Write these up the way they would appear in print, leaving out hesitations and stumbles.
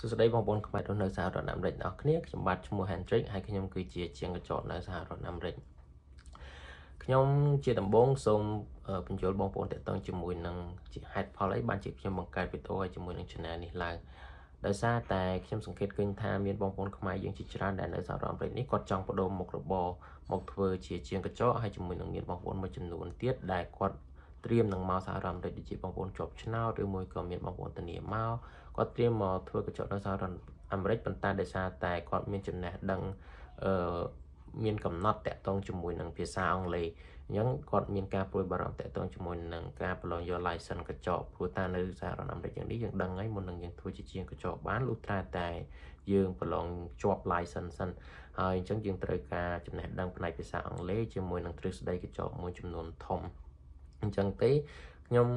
សួស្តីបងប្អូនខ្មែររស់នៅសហរដ្ឋអាមេរិកទាំងអស់គ្នាខ្ញុំបាទឈ្មោះ Hendrik ហើយខ្ញុំគឺជាជាងក្រចកនៅសហរដ្ឋអាមេរិកខ្ញុំជាដំបូងសូមពន្យល់បងប្អូនតាក់ទងជាមួយនឹងជាហេតុផលអីបានជាខ្ញុំបង្កើតវីដេអូឲ្យជាមួយនឹង channel នេះឡើងដោយសារតែខ្ញុំសង្កេតឃើញថាមានបងប្អូនខ្មែរយើងជាច្រើនដែលនៅសហរដ្ឋអាមេរិកនេះគាត់ចង់បដូរមុខរបរមកធ្វើជាជាងក្រចកហើយជាមួយនឹងមានបងប្អូនមួយចំនួនទៀតដែលគាត់ត្រៀមនឹងមកសហរដ្ឋអាមេរិកដូចជាបងប្អូនជាប់ឆ្នោតឬមួយក៏មានបងប្អូនធានាមកគាត់ត្រៀមមកធ្វើក្រចកនៅសហរដ្ឋអាមេរិកប៉ុន្តែដោយសារតែគាត់មានចំណេះដឹងអឺមានកំណត់តាក់ទងជាមួយនឹងភាសាអង់គ្លេសអញ្ចឹងគាត់មានការព្រួយបារម្ភតាក់ទងជាមួយនឹងការប្រឡងយក license ក្រចកព្រោះតានៅសហរដ្ឋអាមេរិកយ៉ាងនេះយើងដឹងហើយមុននឹងយើងធ្វើជាជាងក្រចកបានលុះត្រាតែយើងប្រឡងជាប់ license សិនហើយអញ្ចឹងយើងត្រូវការចំណេះដឹងផ្នែកភាសាអង់គ្លេសជាមួយនឹងទ្រឹស្ដីក្រចកមួយចំនួនធំអញ្ចឹងទេខ្ញុំ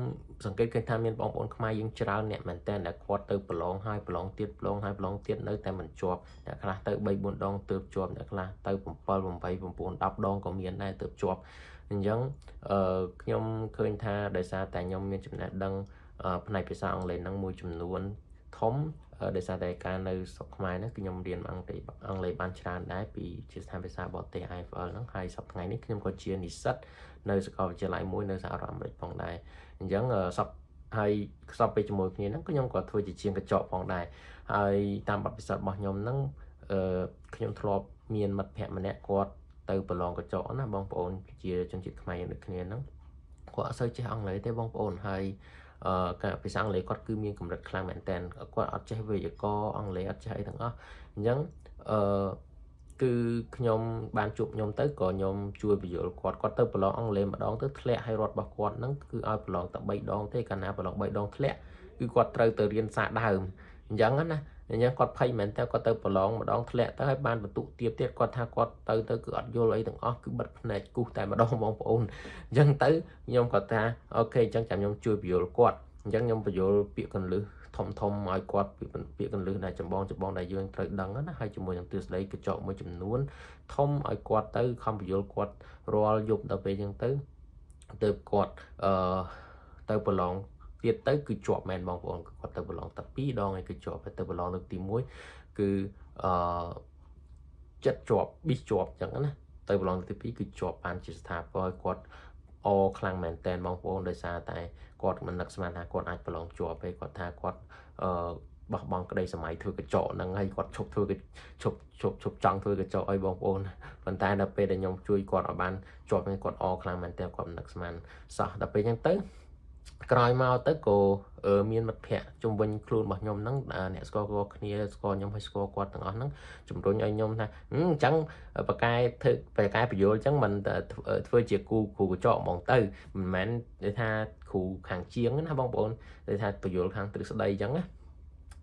សង្កេតឃើញថាមានបងប្អូនខ្មែរយើងច្រើនអ្នកមែនតើដែលគាត់ទៅប្រឡងហើយប្រឡងទៀតប្រឡងហើយប្រឡងទៀតនៅតែមិនជាប់អ្នកខ្លះទៅ3 4ដងទើបជាប់អ្នកខ្លះទៅ7 8 9 10ដងក៏មានដែរទើបជាប់អញ្ចឹងអឺខ្ញុំឃើញថាដោយសារតែខ្ញុំមានចំណេះដឹងផ្នែកភាសាអង់គ្លេសហ្នឹងមួយចំនួនធំដោយសារតែការនៅស្រុកខ្មែរហ្នឹងគឺខ្ញុំរៀនអង់គ្លេសអង់គ្លេសបានច្រើនដែរពីជាស្ថានភាសាបរទេស IFL ហ្នឹងហើយសប្តាហ៍ថ្ងៃនេះខ្ញុំក៏ជានិស្សិតនៅសាកលវិទ្យាល័យមួយនៅសហរដ្ឋអាមេរិកផងដែរអញ្ចឹងសពហើយខ្សពពេលជាមួយគ្នាហ្នឹងខ្ញុំក៏ធ្វើជាជាងក្រចកផងដែរហើយតាមបទពិសោធន៍របស់ខ្ញុំហ្នឹងអឺខ្ញុំធ្លាប់មានមិត្តភ័ក្តិម្នាក់គាត់ទៅប្រឡងក្រចកណាបងប្អូនជាជនជាតិខ្មែរយ៉ាងដូចគ្នាហ្នឹងគាត់អត់សូវចេះអង់គ្លេសទេបងប្អូនហើយអឺការភាសាអង់គ្លេសគាត់គឺមានកម្រិតខ្លាំងមែនតើគាត់អត់ចេះវេយ្យាករណ៍អង់គ្លេសអត់ចេះអីទាំងអស់អញ្ចឹងអឺគឺខ្ញុំបានជួបខ្ញុំទៅក៏ខ្ញុំជួយពន្យល់គាត់គាត់ទៅប្រឡងអង់គ្លេសម្ដងទៅធ្លាក់ឲ្យរត់របស់គាត់ហ្នឹងគឺឲ្យប្រឡងតែ3ដងទេកាលណាប្រឡង3ដងធ្លាក់គឺគាត់ត្រូវទៅរៀនសាដើមអញ្ចឹងណាអញ្ចឹងគាត់ភ័យមែនតើគាត់ទៅប្រឡងម្ដងធ្លាក់ទៅហើយបានបន្ទុកទៀបទៀតគាត់ថាគាត់ទៅទៅគឺអត់យល់អីទាំងអស់គឺបិទភ្នែកគូសតែម្ដងបងប្អូនអញ្ចឹងទៅខ្ញុំគាត់ថាOK អញ្ចឹងចាំខ្ញុំជួយពន្យល់គាត់អញ្ចឹងខ្ញុំពន្យល់ពាក្យកន្លឹះធំធំឲ្យគាត់ពាក្យពាក្យកន្លឹះដែលចម្បងចម្បងដែលយើងត្រូវដឹងណាហើយជាមួយនឹងទិសដីក្រចកមួយចំនួនធំឲ្យគាត់ទៅខំពន្យល់គាត់រាល់យប់ដល់ពេលអញ្ចឹងទៅទៅគាត់អឺទៅប្រឡងទៀតទៅគឺជាប់មែនបងប្អូនគាត់ទៅប្រឡងតែ2ដងឯងគឺជាប់ហើយទៅប្រឡងលើកទី1គឺអឺចិត្តជាប់ប៊ីសជាប់អញ្ចឹងណាទៅប្រឡងទី2គឺជាប់បានជាស្ថាពរគាត់អខ្លាំងមែនតែនបងប្អូនដោយសារតែគាត់មិននឹកស្មានថាគាត់អាចប្រឡងជាប់ទេគាត់ថាគាត់អឺបោះបង់ក្តីសម័យធ្វើក្រចកហ្នឹងហើយគាត់ឈប់ធ្វើឈប់ឈប់ឈប់ចង់ធ្វើក្រចកឲ្យបងប្អូនប៉ុន្តែដល់ពេលដែលខ្ញុំជួយគាត់ឲ្យបានជាប់ហ្នឹងគាត់អខ្លាំងមែនតើគាត់មិននឹកស្មានសោះដល់ពេលអញ្ចឹងទៅក្រោយមកទៅក៏មានមិត្តភ័ក្តិជំវិញខ្លួនរបស់ខ្ញុំហ្នឹងអ្នកស្គាល់គ្នាស្គាល់ខ្ញុំហើយស្គាល់គាត់ទាំងអស់ហ្នឹងជំរុញឲ្យខ្ញុំថាអញ្ចឹងបកកែធ្វើបកកែបញ្យលអញ្ចឹងមិនធ្វើជាគូគ្រូក្រចកហ្មងទៅមិនមែននិយាយថាគ្រូខាងជាងណាបងប្អូននិយាយថាបញ្យលខាងទ្រឹស្ដីអញ្ចឹងណា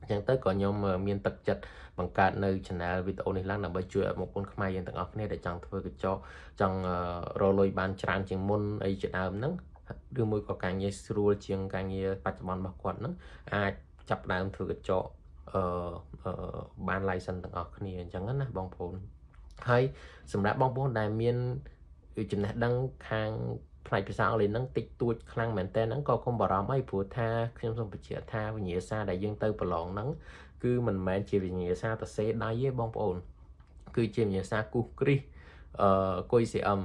អញ្ចឹងទៅក៏ខ្ញុំមានទឹកចិត្តបង្កើតនៅ channel វីដេអូនេះឡើងដើម្បីជួយឲ្យបងប្អូនខ្មែរយើងទាំងអស់គ្នាដែលចង់ធ្វើក្រចកចង់រកលុយបានច្រើនជាងមុនអីជាដើមហ្នឹងឬមួយក៏ការងារស្រួលជាងការងារបច្ចុប្បន្នរបស់គាត់ហ្នឹងអាចចាប់ដើមធ្វើក្រចកអឺបាន license ទាំងអស់គ្នាអញ្ចឹងណាបងប្អូនហើយសម្រាប់បងប្អូនដែលមានចំណេះដឹងខាងផ្នែកភាសាអង់គ្លេសហ្នឹងតិចតួចខ្លាំងមែនតើហ្នឹងក៏កុំបារម្ភអីព្រោះថាខ្ញុំសូមបញ្ជាក់ថាវិញ្ញាសាដែលយើងទៅប្រឡងហ្នឹងគឺមិនមែនជាវិញ្ញាសាតសេដៃទេបងប្អូនគឺជាវិញ្ញាសាគូសគ្រីសអឺគុយ CM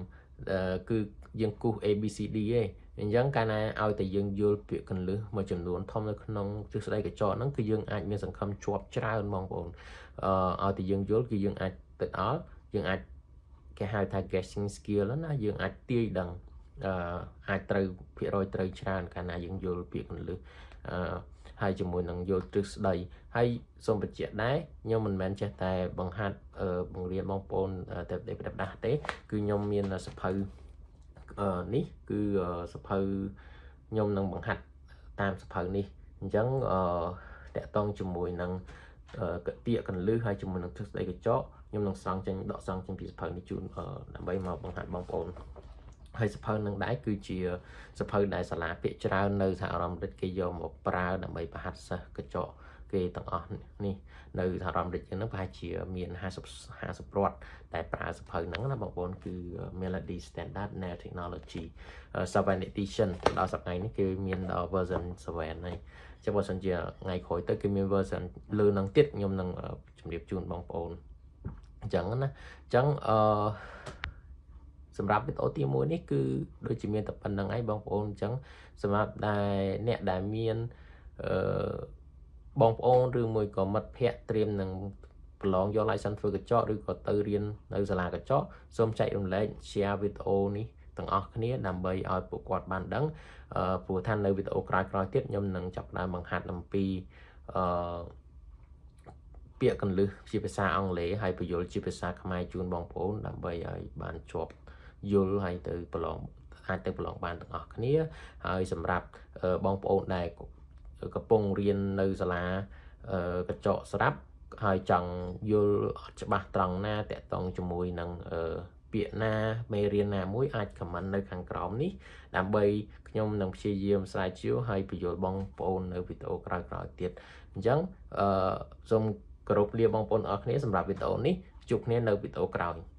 គឺយើងគូស ABCD ឯងអញ្ចឹងកាលណាឲ្យតែយើងយល់ពាក្យកន្លឹះមួយចំនួនធំនៅក្នុងទ្រឹស្ដីក្រចកហ្នឹងគឺយើងអាចមានសង្ឃឹមជាប់ច្រើនបងប្អូនអឺឲ្យតែយើងយល់គឺយើងអាចទៅដល់យើងអាចគេហៅថា guessing skill ណាយើងអាចទាយដឹងអឺអាចត្រូវភាគរយត្រូវច្រើនកាលណាយើងយល់ពាក្យកន្លឹះអឺហើយជាមួយនឹងយល់ទ្រឹស្ដីហើយសូមបញ្ជាក់ដែរខ្ញុំមិនមែនចេះតែបង្ហាត់បង្រៀនបងប្អូនតែប្រដាស់ទេគឺខ្ញុំមានសភៅនេះគឺសភៅខ្ញុំនឹងបង្ហាត់តាមសភៅនេះអញ្ចឹងអឺតាក់ទងជាមួយនឹងពាក្យកន្លឹះហើយជាមួយនឹងទ្រឹស្ដីក្រចកខ្ញុំនឹងស្រង់ចេញដកស្រង់ចេញពីសភៅនេះជូនដើម្បីមកបង្ហាត់បងប្អូនហើយសភៅនឹងដែរគឺជាសភៅដែលសាលាភាគច្រើននៅសហរដ្ឋអាមេរិកគេយកមកប្រើដើម្បីបង្ហាត់សិស្សក្រចក គេទាំងអស់នេះនៅសហរដ្ឋអាមេរិកហ្នឹងប្រហែលជាមាន50 រដ្ឋដែលប្រើសភៅហ្នឹងណាបងប្អូនគឺ Melody Standard Nail Technology 7 edition ដល់សប្តាហ៍នេះគឺមានដល់ version 7ហើយចឹងបើសិនជាថ្ងៃក្រោយទៅគឺមាន version លើនឹងទៀតខ្ញុំនឹងជម្រាបជូនបងប្អូនអញ្ចឹងណាអញ្ចឹងអឺសម្រាប់វីដេអូទី1នេះគឺដូចជាមានតែប៉ុណ្្នឹងឯងបងប្អូនអញ្ចឹងសម្រាប់ដែលអ្នកដែលមានអឺបងប្អូនឬមួយក៏មិត្តភ័ក្តិត្រៀមនឹងប្រឡងយក license ធ្វើក្រចកឬក៏ទៅរៀននៅសាលាក្រចកសូមចែករំលែក share វីដេអូនេះទាំងអស់គ្នាដើម្បីឲ្យពួកគាត់បានដឹងអឺព្រោះថានៅវីដេអូក្រោយៗទៀតខ្ញុំនឹងចាប់ផ្ដើមបង្ហាត់អំពីអឺពាក្យកន្លឹះជាភាសាអង់គ្លេសហើយបញ្យល់ជាភាសាខ្មែរជូនបងប្អូនដើម្បីឲ្យបានជាប់យល់ហើយទៅប្រឡងអាចទៅប្រឡងបានទាំងអស់គ្នាហើយសម្រាប់បងប្អូនដែលកំពុងរៀននៅសាលាក្រចកស្រាប់ហើយចង់យល់អត់ច្បាស់ត្រង់ណាតាក់ទងជាមួយនឹងពាក្យណាមេរៀនណាមួយអាច comment នៅខាងក្រោមនេះដើម្បីខ្ញុំនឹងព្យាយាមស្រាវជ្រាវហើយពន្យល់បងប្អូននៅវីដេអូក្រោយៗទៀតអញ្ចឹងអឺសូមគោរពលាបងប្អូនអរគ្នាសម្រាប់វីដេអូនេះជួបគ្នានៅវីដេអូក្រោយ។